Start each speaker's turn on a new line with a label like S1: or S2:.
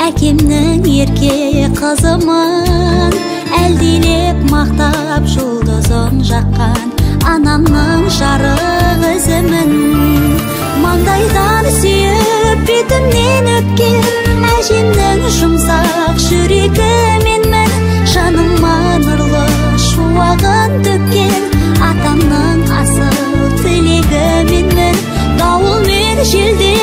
S1: Әкемнің ерке қызымын, әлдилеп мақтап жұлдызын жаққан анамның жарық ізімін. Маңдайдан сүйіп, бетімнен өпкен әжемнің жұмсақ жүрегі менмін. Жаныма нұрлы шуағын төккен атамның асыл тілегі менмін. Дауыл мен желде